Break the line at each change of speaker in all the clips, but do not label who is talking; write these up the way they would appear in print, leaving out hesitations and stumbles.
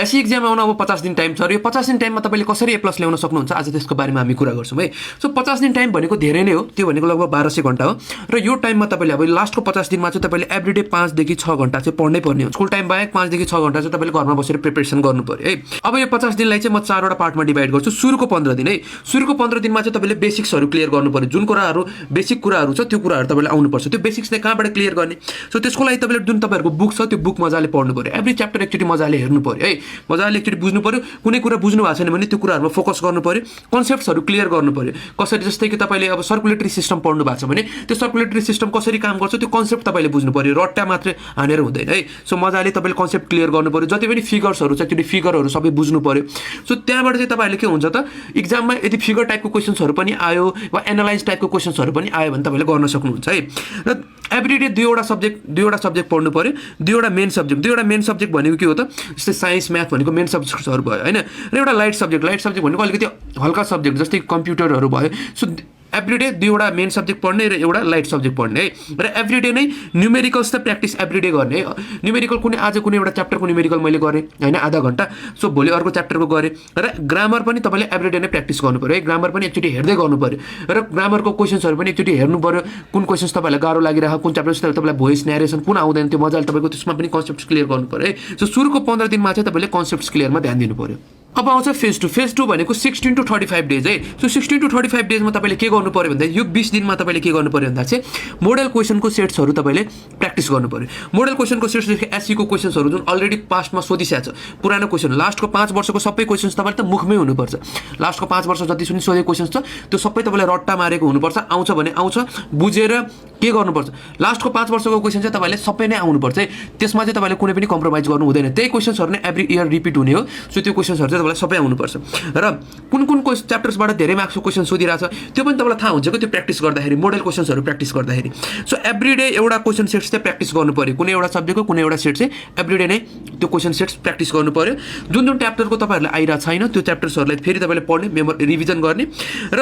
एसई एक्जाम आउन अब 50 दिन टाइम छ र यो 50 दिन टाइममा तपाईँले कसरी ए+ ल्याउन सक्नुहुन्छ आज त्यसको बारेमा हामी कुरा गर्छौँ है। सो 50 दिन टाइम भनेको धेरै नै हो, त्यो भनेको लगभग 1200 घन्टा हो र यो टाइममा तपाईँले अब लास्टको 50 दिनमा चाहिँ तपाईँले एभ्रीडे 5 देखि 6 घन्टा चाहिँ पढ्नै पर्ने हो। स्कुल टाइम बाहेक 5 देखि 6 घन्टा चाहिँ तपाईँले घरमा बसेर प्रिपरेसन गर्नु पर्यो है। अब यो 50 दिनलाई चाहिँ म 4 वटा पार्टमा डिभाइड गर्छु। सुरुको 15 दिन है, सुरुको 15 दिनमा चाहिँ तपाईँले बेसिक्सहरू क्लियर गर्नु पर्यो। जुन कुराहरू बेसिक कुराहरू छ त्यो कुराहरू तपाईँले आउनुपर्छ। त्यो बेसिक्स चाहिँ कहाँबाट क्लियर गर्ने? सो त्यसको लागि तपाईँले जुन तपाईँहरूको बुक छ त्यो बुक मजाले पढ्नु पर्यो। एभ्री च्याप्टर एकचोटि मजाले हेर्नु पर्यो है, मजाले एकचोटि बुझ्नु पर्यो। कुनै कुरा बुझ्नु भएको छैन भने त्यो कुराहरूमा फोकस गर्नु पर्यो, कन्सेप्ट्सहरू क्लियर गर्नु पर्यो। कसरी जस्तै कि तपाईँले अब सर्कुलेटरी सिस्टम पढ्नु भएको छ भने त्यो सर्कुलेटरी सिस्टम कसरी काम गर्छ त्यो कन्सेप्ट तपाईँले बुझ्नु पर्यो, रट्टा मात्रै हानेर हुँदैन है। सो मजाले तपाईँले कन्सेप्ट क्लियर गर्नु पर्यो। जति पनि फिगर्सहरू छ त्यो फिगरहरू सबै बुझ्नु पर्यो। सो त्यहाँबाट चाहिँ तपाईँहरूले के हुन्छ त इक्जाममा यदि फिगर टाइपको क्वेसन्सहरू पनि आयो वा एनालाइज टाइपको क्वेसन्सहरू पनि आयो भने तपाईँले गर्न सक्नुहुन्छ है। र एभ्रीडे दुईवटा सब्जेक्ट पढ्नु पर्यो। दुईवटा मेन सब्जेक्ट भनेको के हो त, जस्तै साइन्स म्याथ भनेको मेन सब्जेक्ट्सहरू भयो होइन, र एउटा लाइट सब्जेक्ट भनेको अलिकति हल्का सब्जेक्ट जस्तै कम्प्युटरहरू भयो। सो एभ्रीडे दुईवटा मेन सब्जेक्ट पढ्ने र एउटा लाइट सब्जेक्ट पढ्ने है। र एभ्रीडे नै न्युमेरिकल्स त प्र्याक्टिस एभ्रीडे गर्ने है। न्युमेरिकल आज कुनै एउटा च्याप्टरको न्युमेरिकल मैले गरेँ होइन आधा घन्टा, सो भोलि अर्को च्याप्टरको गरेँ। र ग्रामर पनि तपाईँले एभ्रीडे नै प्र्याक्टिस गर्नु पऱ्यो है। ग्रामर पनि एकचोटि हेर्दै गर्नु पऱ्यो र ग्रामरको क्वेसन्सहरू पनि एकचोटि हेर्नु पऱ्यो। कुन क्वेसन्स तपाईँलाई गाह्रो लागिरहेको, कुन च्याप्टर तपाईँलाई भोइस न्यारेसन कुन आउँदैन त्यो मजाले तपाईँको त्यसमा पनि कन्सेप्ट क्लियर गर्नु पऱ्यो है। सो सुरुको 15 दिनमा चाहिँ तपाईँले कन्सेप्ट क्लियरमा ध्यान दिनु पऱ्यो। अब आउँछ फेज 2 भनेको 16 to 35 डेज है। सो 16 to 35 डेजमा तपाईँले के गर्नु पऱ्यो भन्दा यो 20 दिनमा तपाईँले के गर्नु पऱ्यो भन्दा चाहिँ मोडल क्वेसनको सेट्सहरू तपाईँले प्र्याक्टिस गर्नु पऱ्यो। मोडल क्वेसनको सेट्सदेखि एससीको क्वेसन्सहरू जुन अलरेडी पास्टमा सोधिसकेको छ पुरानो क्वेसन, लास्टको 5 वर्षको सबै क्वेसन्स तपाईँले त मुखमै हुनुपर्छ। लास्टको 5 वर्ष जति पनि सोधेको क्वेसन्स छ त्यो सबै तपाईँलाई रट्टा मारेको हुनुपर्छ। आउँछ भने आउँछ, बुझेर के गर्नुपर्छ, लास्टको 5 वर्षको क्वेसन चाहिँ तपाईँले सबै नै आउनुपर्छ है। त्यसमा चाहिँ तपाईँले कुनै पनि कम्प्रोमाइज गर्नु हुँदैन। त्यही क्वेसन्सहरू नै एभ्री इयर रिपिट हुने हो। सो त्यो क्वेसन्सहरू चाहिँ तपाईँलाई सबै आउनुपर्छ। र कुन च्याप्टर्सबाट धेरै मार्क्सको क्वेसन सोधिरहेछ त्यो पनि तपाईँलाई थाहा हुन्छ कि त्यो प्र्याक्टिस गर्दाखेरि, मोडल क्वेसन्सहरू प्र्याक्टिस गर्दाखेरि। सो एभ्रीडे एउटा क्वेसन सेट्स चाहिँ प्र्याक्टिस गर्नु पऱ्यो। कुनै एउटा सब्जेक्टको कुनै एउटा सेट चाहिँ एभ्रीडे नै त्यो क्वेसन सेट्स प्र्याक्टिस गर्नु पऱ्यो। जुन च्याप्टरको तपाईँहरूलाई आइरहेको छैन त्यो च्याप्टर्सहरूलाई फेरि तपाईँले पढ्ने, रिभिजन गर्ने र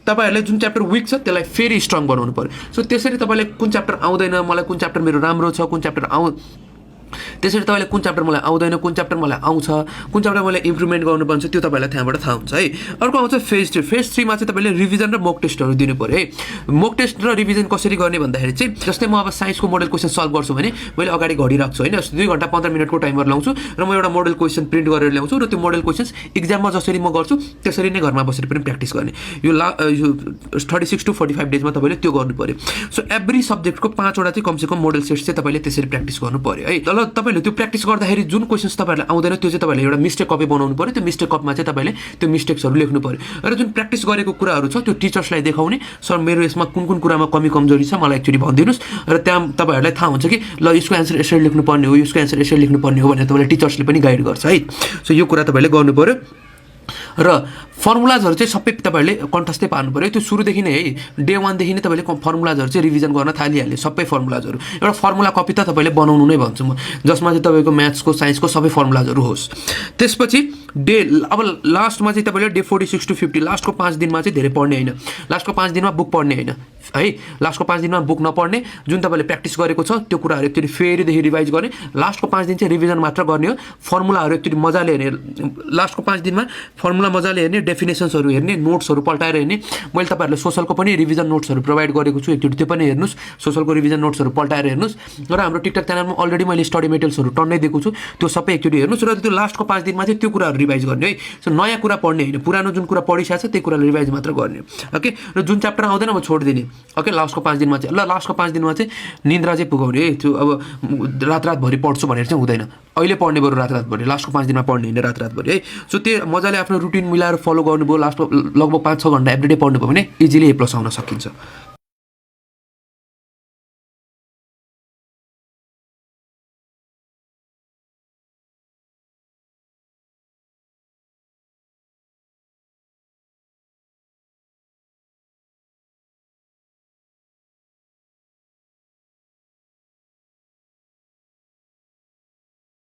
तपाईँहरूलाई जुन च्याप्टर विक छ त्यसलाई फेरि स्ट्रङ बनाउनु पऱ्यो। सो त्यसरी तपाईँले कुन च्याप्टर आउँदैन, मलाई कुन च्याप्टर मेरो राम्रो छ, कुन च्याप्टर त्यसरी तपाईँले कुन च्याप्टर मलाई आउँदैन, कुन च्याप्टर मलाई आउँछ, कुन च्याप्टर मैले इम्प्रुभमेन्ट गर्नुपर्छ त्यो तपाईँलाई त्यहाँबाट थाहा हुन्छ है। अर्को आउँछ फेज 3मा चाहिँ तपाईँले रिभिजन र मोक टेस्टहरू दिनु पऱ्यो है। मोक टेस्ट र रिभिजन कसरी गर्ने भन्दाखेरि चाहिँ जस्तै म अब साइन्सको मोडल क्वेसन सल्भ गर्छु भने मैले अगाडि घडी राख्छु होइन, 2 घन्टा 15 मिनटको टाइमर लाउँछु र म एउटा मोडल क्वेसन प्रिन्ट गरेर ल्याउँछु र त्यो मोडल क्वेसन्स इक्जाममा जसरी म गर्छु त्यसरी नै घरमा बसेर पनि प्र्याक्टिस गर्ने। यो 36 to 45 डेजमा तपाईँले त्यो गर्नु पऱ्यो। सो एभ्री सब्जेक्टको 5 वटा चाहिँ कमसेकम मोडल सेट्स चाहिँ तपाईँले त्यसरी प्र्याक्टिस गर्नु पऱ्यो है। तर तपाईँले त्यो प्र्याक्टिस गर्दाखेरि जुन क्वेसन्स तपाईँहरूलाई आउँदैन त्यो चाहिँ तपाईँले एउटा मिस्टेक कपी बनाउनु पऱ्यो। त्यो मिस्टेक कपीमा चाहिँ तपाईँले त्यो मिस्टेक्सहरू लेख्नु पऱ्यो र जुन प्र्याक्टिस गरेको कुराहरू छ त्यो टिचर्सलाई देखाउने, सर मेरो यसमा कुन कुरामा कमी कमजोरी छ मलाई एकचोटि भनिदिनुहोस् र त्यहाँ तपाईँहरूलाई थाहा हुन्छ कि ल यसको एन्सर यसरी लेख्नुपर्ने हो, यसको एन्सर यसरी लेख्नुपर्ने हो भनेर तपाईँले टिचर्सले पनि गाइड गर्छ है। सो यो कुरा तपाईँले गर्नु पऱ्यो। र फर्मुलाजहरू चाहिँ सबै तपाईँहरूले कन्ठस्थै पार्नु पऱ्यो। त्यो सुरुदेखि नै है, डे 1 देखि नै तपाईँले फर्मुलाजहरू चाहिँ रिभिजन गर्न थालिहाल्यो। सबै फर्मुलाजहरू एउटा फर्मुला कपी त तपाईँले बनाउनु नै भन्छु म, जसमा चाहिँ तपाईँको म्याथ्सको साइन्सको सबै फर्मुलाजहरू होस्। त्यसपछि अब लास्टमा चाहिँ तपाईँले डे 46 to 50 लास्टको 5 दिनमा चाहिँ धेरै पढ्ने होइन, लास्टको 5 दिनमा बुक पढ्ने होइन है। लास्टको 5 दिनमा बुक नपढ्ने, जुन तपाईँले प्र्याक्टिस गरेको छ त्यो कुराहरू एकचोटि फेरिदेखि रिभाइज गर्ने। लास्टको 5 दिन चाहिँ रिभिजन मात्र गर्ने हो। फर्मुलाहरू एकचोटि मजाले हेर्ने, लास्टको 5 दिनमा फर्मुला मजाले हेर्ने, डेफिनेसन्सहरू हेर्ने, नोट्सहरू पल्टाएर हेर्ने। मैले तपाईँहरूलाई सोसलको पनि रिभिजन नोट्सहरू प्रोभाइड गरेको छु, एकचोटि त्यो पनि हेर्नुहोस्। सोसलको रिभिजन नोट्सहरू पल्टाएर हेर्नुहोस् र हाम्रो टिकटक च्यानलमा अलरेडी मैले स्टडी मेटेरियल्सहरू टन्नै दिएको छु, त्यो सबै एकचोटि हेर्नुहोस् र त्यो लास्टको 5 दिनमा चाहिँ त्यो कुराहरू रिभाइज गर्ने है। सो नयाँ कुरा पढ्ने होइन, पुरानो जुन कुरा पढिसकेको छ त्यही कुरालाई रिभाइज मात्र गर्ने ओके। र जुन च्याप्टर आउँदैन अब छोडिदिने ओके। लास्टको 5 दिनमा चाहिँ लास्टको 5 दिनमा चाहिँ निन्द्रा चाहिँ पुगाउने है। त्यो अब रातभरि पढ्छु भनेर चाहिँ हुँदैन, अहिले पढ्ने बरु रातभरि, लास्टको 5 दिनमा पढ्ने होइन रातभरि है। सो त्यो मजाले आफ्नो रुटिन मिलाएर फलो गर्नुभयो, लास्टमा लगभग 5-6 घन्टा एभ्रीडे पढ्नुभयो भने इजिली A+ आउन सकिन्छ।